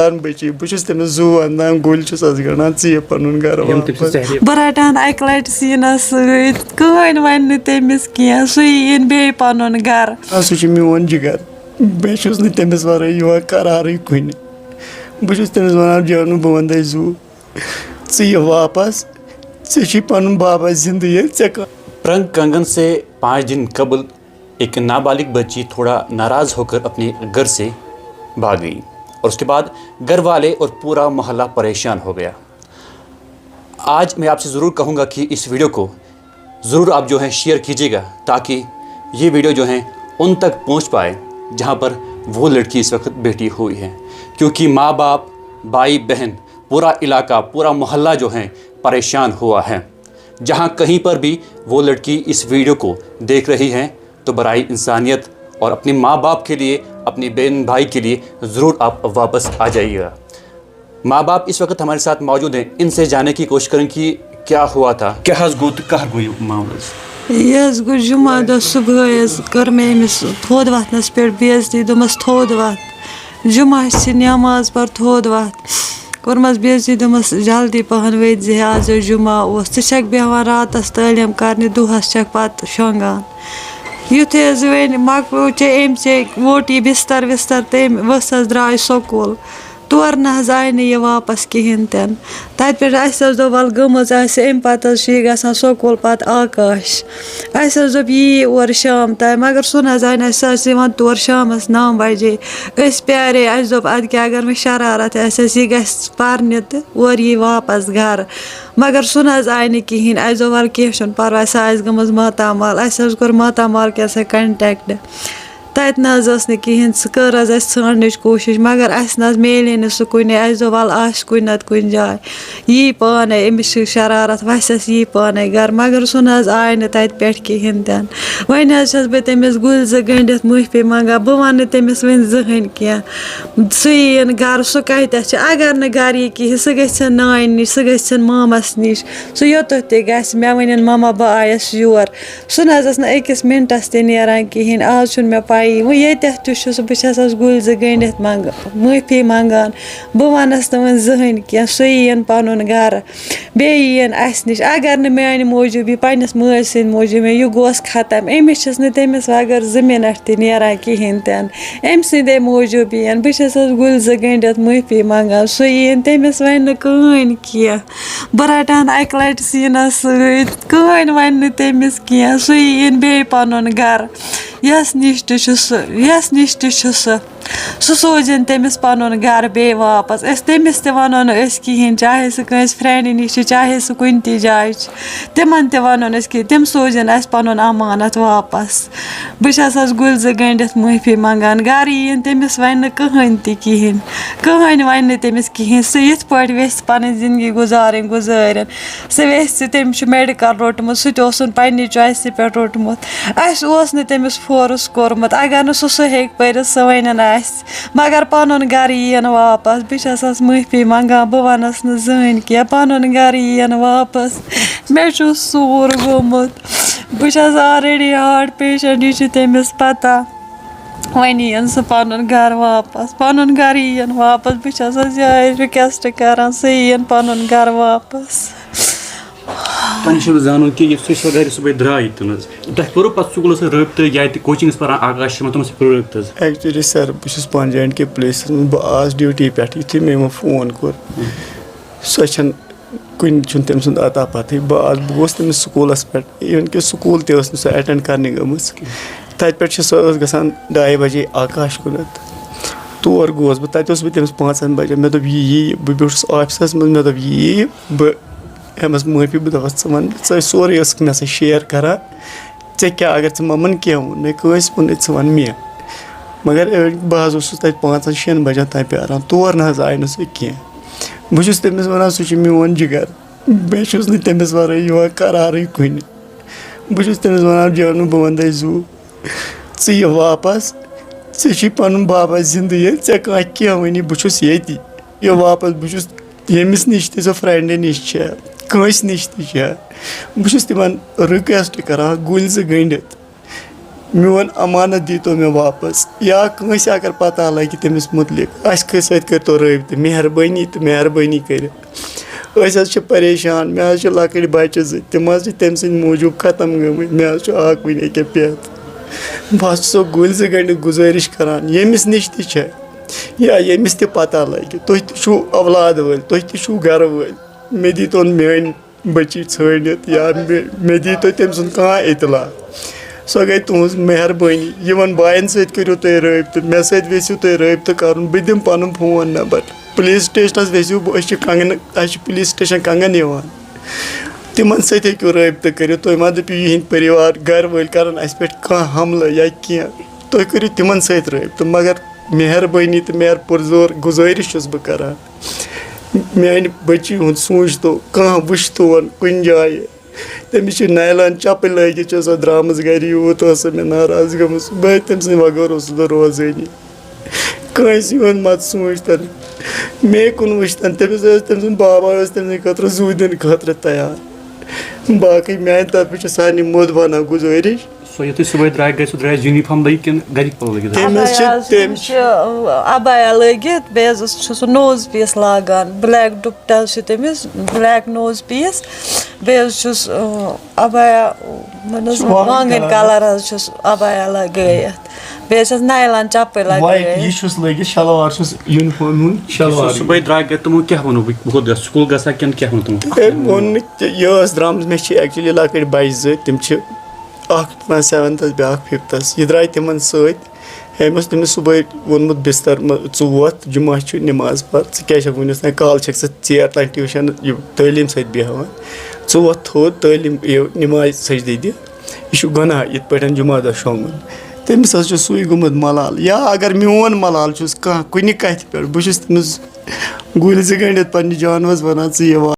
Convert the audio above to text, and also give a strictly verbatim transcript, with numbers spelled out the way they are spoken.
پَنُن بٔچی، بہٕ چھُس تٔمِس زُو وَنان، گُلۍ چھُس اَتھ گَنٛڈان، ژٕ یہِ پَنُن گَرٕ یِم تٔمۍ سٕنٛز واپَس۔ تحریٖف۔ بہٕ رَٹہٕ ہن اَکہِ لَٹہِ سیٖنَس سۭتۍ، کٕہٕنۍ وَنہِ نہٕ تٔمِس کینٛہہ، سُہ یی یِن بیٚیہِ پَنُن گَرٕ۔ آ، سُہ چھُ میون جِگر، مےٚ چھُس نہٕ تٔمِس وَرٲے یِوان قرارٕے کُنہِ۔ بہٕ چھُس تٔمِس وَنان، جانو، بہٕ وَنہٕ دَے زُو، ژٕ یہِ واپَس، ژےٚ چھُے پَنُن بابا زِندٕ ییٚتہِ، ژےٚ کانٛہہ پرنگ کنگن سے پانچ دن قبل ایک نابالغ بچی تھوڑا ناراض ہوکر اپنے گھر سے بھاگ گئی اور اس کے بعد گھر والے اور پورا محلہ پریشان ہو گیا۔ آج میں آپ سے ضرور کہوں گا کہ اس ویڈیو کو ضرور آپ جو ہیں شیئر کیجیے گا، تاکہ یہ ویڈیو جو ہیں ان تک پہنچ پائے جہاں پر وہ لڑکی اس وقت بیٹھی ہوئی ہے، کیونکہ ماں باپ، بھائی بہن، پورا علاقہ، پورا محلہ جو ہے پریشان ہوا ہے۔ جہاں کہیں پر بھی وہ لڑکی اس ویڈیو کو دیکھ رہی ہے تو برائے انسانیت اور اپنے ماں باپ کے لیے، اپنے بہن بھائی کے لیے ضرور آپ واپس آ جائیے گا۔ ماں باپ اس وقت ہمارے ساتھ موجود ہیں، ان سے جاننے کی کوشش کریں کہ کیا ہوا تھا، کیا حظ گوٚو تہٕ کَر گوٚو یہِ معاملہٕ حظ؟ یہِ حظ گوٚو جمعہ دۄہ صُبحٲے حظ کٔر مےٚ أمِس تھوٚد وۄتھنَس پٮ۪ٹھ بے عزتی، دوٚپمَس، "تھوٚد وۄتھ، جمعہ چھِ نٮ۪ماز پَر، تھوٚد وۄتھ۔" کوٚرمَس بے عزتی، دوٚپمَس، "جلدی پَہَن وٲتۍ زِ، آز یۄس جمعہ اوس، ژٕ چھَکھ بیٚہوان راتَس تعلیٖم کَرنہِ، دۄہَس چھَکھ پَتہٕ شۄنٛگان۔" یُتھُے حظ وۄنۍ مۄکلیو چے أمۍ ژےٚ ووٚٹ یہِ بِستَر وِستَر، تہٕ أمۍ ؤژھ حظ درٛاے سکوٗل۔ تور نہ حظ آیہِ نہٕ یہِ واپَس کِہیٖنۍ تہِ نہٕ۔ تَتہِ پٮ۪ٹھ اَسہِ حظ دوٚپ، وَلہٕ گٔمٕژ آسہِ اَمہِ پَتہٕ حظ چھُ یہِ گژھان سکوٗل پَتہٕ آکاش۔ اَسہِ حظ دوٚپ، یی یہِ اورٕ شام تام، مگر سُہ نہ حظ آیہِ نہٕ، اَسہِ حظ چھِ یِوان تور شامَس نَو بَجے۔ أسۍ پیٛارے، اَسہِ دوٚپ، اَدٕ کیٛاہ اگر وۄنۍ شرارت آسٮ۪س، یہِ گژھِ پَرنہِ تہٕ اورٕ یی واپَس گَرٕ۔ مگر سُہ نہ حظ آیہِ نہٕ کِہیٖنۍ۔ اَسہِ دوٚپ، وَلہٕ کینٛہہ چھُنہٕ پَرواے، سُہ آسہِ گٔمٕژ ماتامال۔ اَسہِ حظ کوٚر ماتامال کٮ۪ن سۭتۍ کَنٹیکٹ۔ تَتہِ نہ حظ ٲس نہٕ کِہیٖنۍ، سُہ کٔر حظ اَسہِ ژھانٛڈنٕچ کوٗشِش، مگر اَسہِ نہ حظ میلے نہٕ سُہ کُنے۔ اَسہِ دوٚپ، وَلہٕ آسہِ کُنہِ نَتہٕ کُنہِ جایہِ، یی پانَے، أمِس چھِ شرارت، وَسٮ۪س یی پانَے گَرٕ، مگر سُہ نہ حظ آے نہٕ تَتہِ پٮ۪ٹھ کِہیٖنۍ تہِ نہٕ۔ وۄنۍ حظ چھَس بہٕ تٔمِس گُلۍ زٕ گٔنٛڈِتھ معٲفی منٛگان، بہٕ وَنہٕ نہٕ تٔمِس وۄنۍ زٕہٕنۍ کینٛہہ، سُہ یِیِن گَرٕ، سُہ کَتہِ چھِ؟ اگر نہٕ گَرٕ یی کِہیٖنۍ، سُہ گٔژھِنۍ نانہِ نِش، سُہ گٔژھِنۍ مامَس نِش، سُہ یوٚتَتھ تہِ گژھِ، مےٚ ؤنِن، "مَما، بہٕ آیَس یور۔" سُہ نہ حظ ٲس نہٕ أکِس مِنٹَس تہِ نیران کِہیٖنۍ۔ آز چھُنہٕ مےٚ پَیی۔ وۄنۍ ییٚتٮ۪تھ تہِ چھُ سُہ، بہٕ چھَس حظ گُلۍ زٕ گٔنٛڈِتھ منٛگان، معٲفی منٛگان۔ بہٕ وَنَس نہٕ وۄنۍ زٕہٕنۍ کینٛہہ، سُہ یِیِن پَنُن گَرٕ۔ بیٚیہِ یِیِن اَسہِ نِش۔ اگر نہٕ میٛانہِ موٗجوٗب یہِ پنٛنِس مٲلۍ سٕنٛدِ موٗجوٗب مےٚ یہِ گوس ختم، أمِس چھَس نہٕ تٔمِس بغٲر زٕ مِنَٹ تہِ نیران کِہیٖنۍ تہِ نہٕ۔ أمۍ سٕنٛدے موٗجوٗب یِیَن۔ بہٕ چھَس حظ گُلۍ زٕ گٔنٛڈِتھ معٲفی منٛگان۔ سُہ یِیِن، تٔمِس وَنہِ نہٕ کٕہٕنۍ کینٛہہ۔ بہٕ رَٹہٕ ہَن اَکہِ لَٹہِ سیٖنَس سۭتۍ، کٕہٕنۍ وَنہِ نہٕ تٔمِس کینٛہہ، سُہ یِیِن بیٚیہِ پَنُن گَرٕ، یَس نِش تہِ چھُ سُہ، یَس نِش تہِ چھُ سُہ، سُہ سوزِن تٔمِس پَنُن گَرٕ بیٚیہِ واپَس۔ أسۍ تٔمِس تہِ وَنو نہٕ أسۍ کِہیٖنۍ، چاہے سُہ کٲنٛسہِ فرٛٮ۪نٛڈِ نِش چھُ، چاہے سُہ کُنہِ تہِ جایہِ چھُ، تِمَن تہِ وَنو نہٕ أسۍ کِہیٖنۍ، تِم سوزِن اَسہِ پَنُن اَمانَتھ واپَس۔ بہٕ چھَس حظ گُلۍ زٕ گٔنٛڈِتھ معٲفی منٛگان۔ گَرٕ یِیِن، تٔمِس وَنہِ نہٕ کٕہٕنۍ تہِ کِہیٖنۍ۔ کٕہٕنۍ وَنہِ نہٕ تٔمِس کِہیٖنۍ۔ سُہ یِتھ پٲٹھۍ ویٚژھِ پَنٕنۍ زِندگی گُزارٕنۍ، گُزٲرِن۔ سُہ ویٚژھِ، تٔمِس چھُ میڈیکل روٚٹمُت، سُہ تہِ اوسُن پننہِ چویسہِ پٮ۪ٹھ روٚٹمُت۔ اَسہِ اوس نہٕ تٔمِس فورس کوٚرمُت۔ اگر نہٕ سُہ، سُہ ہیٚکہِ پٔرِتھ، سُہ وَنہِ نہٕ اَسہِ۔ مگر پَنُن گَرٕ یِیَن واپَس۔ بہٕ چھَسَس معٲفی منٛگان، بہٕ وَنَس نہٕ زٕہٕنۍ کینٛہہ۔ پَنُن گَرٕ یِیَن واپَس۔ مےٚ چھُ سوٗر گوٚمُت۔ بہٕ چھَس already heart patient، یہِ چھُ تٔمِس پَتہ۔ وۄنۍ یِیَن سُہ پَنُن گَرٕ واپَس، پَنُن گَرٕ یِیَن واپَس۔ بہٕ چھَسَس یِہوٚے request کَران، سُہ یِیَن پَنُن گَرٕ واپَس۔ تۄہہِ نِش چھُس بہٕ زانُن کہِ یُس تُہۍ سُہ گَرِ صُبحٲے درٛاے ییٚتہِ نَس، تۄہہِ کوٚروٕ پَتہٕ سکوٗلَس سۭتۍ رٲبطہٕ یا تہِ coaching ٲس پَران آکاش چھِ تِمَن، تِمَن سۭتۍ کوٚروٕ رٲبطہٕ حظ؟ Actually sir، بہٕ چھُس پانہٕ J and K پُلیٖسَس منٛز، بہٕ آس duty پٮ۪ٹھ، یُتھُے مےٚ یِمو فون کوٚر، سۄ چھَنہٕ کُنہِ، چھُنہٕ تٔمۍ سُنٛد اَتا پَتہٕے۔ بہٕ آس، بہٕ گوس تٔمِس سکوٗلَس پٮ۪ٹھ، even کہِ سکوٗل تہِ ٲس نہٕ سۄ attend کَرنہِ گٔمٕژ۔ تَتہِ پٮ۪ٹھ چھِ سۄ ٲس گژھان ڈاے بَجے آکاش کُنَتھ۔ تور گوس بہٕ، تَتہِ اوسُس بہٕ تٔمِس پانٛژَن بَجَن۔ مےٚ دوٚپ، یہِ یی، بہٕ بیوٗٹھُس آفِسَس منٛز، مےٚ دوٚپ، یہِ یی، بہٕ ہٮ۪مَس معٲفی، بہٕ دَپَس، ژٕ وَن، ژٕ ٲسۍ سورُے ٲسٕکھ مےٚ سۭتۍ share کَران، ژےٚ کیٛاہ، اگر ژےٚ مَمَن کینٛہہ ووٚن، نَے کٲنٛسہِ ووٚن نَے، ژٕ وَن مےٚ۔ مگر بہٕ حظ اوسُس تَتہِ پانٛژَن شٮ۪ن بَجَن تام پیٛاران، تور نہ حظ آے نہٕ سُہ کینٛہہ۔ بہٕ چھُس تٔمِس وَنان، سُہ چھُ میون جِگر، مےٚ چھُس نہٕ تٔمِس وَرٲے یِوان قرارٕے کُنہِ۔ بہٕ چھُس تٔمِس وَنان، جانو، بہٕ وَنہٕ دَے زُو، ژٕ یہِ واپَس، ژےٚ چھُے پَنُن بابا زِندٕ ییٚتہِ، ژےٚ کانٛہہ کینٛہہ وَنی، بہٕ چھُس ییٚتی۔ یہِ واپَس، بہٕ چھُس ییٚمِس نِش تہِ، ژےٚ فرٛٮ۪نٛڈِ نِش چھےٚ، کٲنٛسہِ نِش تہِ چھےٚ، بہٕ چھُس تِمَن request کَران، گُلۍ زٕ گٔنٛڈِتھ۔ میون امانت دیٖتو مےٚ واپس، یا کٲنٛسہِ اگر پتہ لگہِ تٔمِس مُتعلق، اَسہِ کٲنٛسہِ سۭتۍ کٔرۍتو رٲبطہٕ، مہربٲنی تہٕ مہربٲنی کٔرِتھ۔ أسۍ حظ چھِ پریشان، مےٚ حظ چھِ لۄکٕٹۍ بچہِ زٕ، تِم حظ چھِ تٔمۍ سٕنٛدۍ موٗجوٗب ختم گٔمٕتۍ، مےٚ حظ چھُ اکھ وٕنہِ أکیٛاہ پٮ۪تھ۔ بہٕ حظ چھُسو گُلۍ زٕ گنٛڈِ گُزٲرِش کران، ییٚمِس نِش تہِ چھےٚ یا ییٚمِس تہِ پتہ لگہِ، تُہۍ تہِ چھِو اولاد وٲلۍ، تُہۍ تہِ چھِو گرٕ وٲلۍ، مےٚ دیٖتون میٲنۍ بٔچی ژھٲنٛڈِتھ یا مےٚ، مےٚ دِیٖتو تٔمۍ سُنٛد کانٛہہ اطلاع۔ سۄ گٔے تُہٕنٛز مہربٲنی۔ یِمَن بایَن سۭتۍ کٔرِو تُہۍ رٲبطہٕ، مےٚ سۭتۍ یژھِو تُہۍ رٲبطہٕ کَرُن، بہٕ دِمہٕ پَنُن فون نمبر۔ پُلیٖس سٹیشنَس یژھِو بہٕ، أسۍ چھِ کنگنہٕ، اَسہِ چھِ پُلیٖس سٹیشن کنگن یِوان۔ تِمَن سۭتۍ ہیٚکِو رٲبطہٕ کٔرِتھ۔ تُہۍ مہ دٔپِو یِہِنٛدۍ پٔریوار گَرٕ وٲلۍ کَرَن اَسہِ پٮ۪ٹھ کانٛہہ حملہٕ یا کینٛہہ۔ تُہۍ کٔرِو تِمَن سۭتۍ رٲبطہٕ، مگر مہربٲنی تہٕ مہر پُرزور گُزٲرِش چھُس بہٕ کَران۔ میانہِ بٔچی ہُنٛد سوٗنٛچتو، کانٛہہ وٕچھتون کُنہِ جایہِ۔ تٔمِس چھِ نایلان چپٕلۍ لٲگِتھ، چھِ سۄ درٛامٕژ گرِ، یوٗت ٲس سۄ مےٚ ناراض گٔمٕژ۔ بہٕ تٔمۍ سٕنٛدِ وغٲر اوسُس نہٕ روزٲنی۔ کٲنٛسہِ ہُنٛد مت سوٗنٛچتن، مے کُن وٕچھتن۔ تٔمِس ٲس، تٔمۍ سُنٛد بابا ٲس تٔمۍ سٕنٛدِ خٲطرٕ زُو دِنہٕ خٲطرٕ تیار۔ باقٕے میانہِ طرفہٕ چھِ سارنٕے مودبانہ گُزٲرِش۔ سو یُتھُے صُبحٲے درٛاے، گرِ سُہ درٛاے یوٗنیفارم لٲگِتھ کِنہٕ گرِکۍ پَلو لٲگِتھ؟ تٔمِس چھِ، عبایا حظ، تٔمِس تٔمِس چھِ، چھِ، ٲں، عبایا لٲگِتھ، بیٚیہِ حظ چھُ سُہ nose piece لاگان، black ڈُپٹہٕ حظ چھُ تٔمِس، black nose piece، بیٚیہِ حظ چھُس، ٲں، عبایا، وَن حظ، چھُ وانٛگَن وانٛگَن colour۔ Colour حظ چھُس عبایا لَگٲیِتھ، بیٚیہِ حظ چھَس نایلان چَپٕلۍ white لَگٲیِتھ۔ یہِ چھُس لٲگِتھ، شَلوار چھُس uniform ہُنٛد شَلوار۔ صُبحٲے درٛاے گرِ، تِمو کیٛاہ ووٚنُکھ؟ بہٕ کوٚت گژھٕ، سکوٗل گژھا کِنہٕ کیٛاہ ووٚن تِمو؟ تٔمۍ ووٚن نہٕ تہِ، یہِ ٲس درٛامٕژ، مےٚ چھِ actually لۄکٕٹۍ بَچہِ زٕ، تِم چھِ اکھ پران seventh، بیٛاکھ fifth۔ یہِ درٛاے تِمن سۭتۍ۔ أمۍ اوس تٔمِس صُبحٲے ووٚنمُت، بِستر مہ-، ژٕ وۄتھ، جُمعہ چھُ، نِماز پَر۔ ژٕ کیٛازِ چھَکھ وٕنیُس تام کالہٕ چھَکھ ژٕ ژیر تام tuition، یہِ تعلیٖم سۭتۍ بیٚہوان؟ ژٕ وۄتھ تھوٚد، تعلیٖم، یہِ نِماز سجدٕ دِ۔ یہِ چھُ گۄناہ یِتھ پٲٹھۍ جُمعہ دۄہ شۄنٛگُن۔ تٔمِس حظ چھُ سُے گوٚمُت ملال۔ یا اگر میون ملال چھُس کانٛہہ کُنہِ کَتھِ پٮ۪ٹھ، بہٕ چھُس تٔمِس گُلۍ زٕ گٔنٛڈِتھ پنٛنِس جانوَس وَنان، "ژٕ یہِ وَن۔"